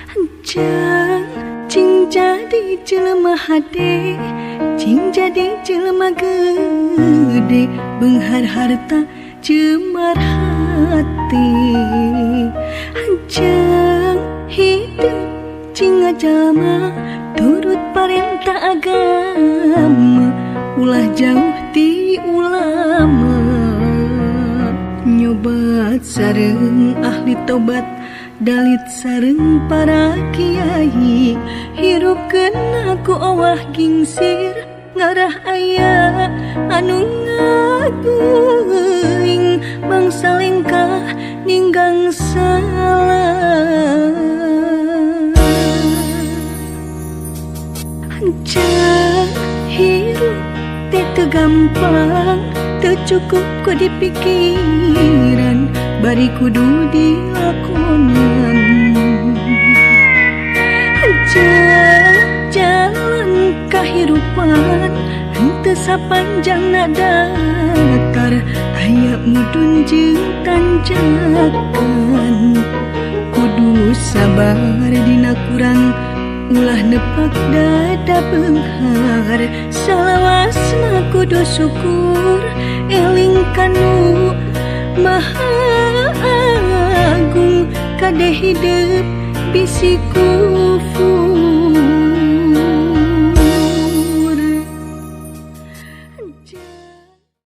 Jang cing jadi jelema hade, cing jadi jelema gede, beunghar harta cemar hati. Jang hidup cing ngajalma turut parentah agama, ulah jauh ti ulama. Nyobat sareng ahli tobat, dalit sareng para kiai, hirup kena ku owah gingsir, ngarah aya anu ngaguing, bangsa lengkah ninggang salah. Hancang hirup teh teu gampang, teu cukup ku dipikiran, bari kudu dilakonan. Jalan kahirupan henteu sapanjangna datar, aya mudun jeung tanjakan. Kudu sabar dina kurang, ulah nepak dada beunghar, salawasna kudu syukur, eling kanu maha agung, kade hidup bisi kurang.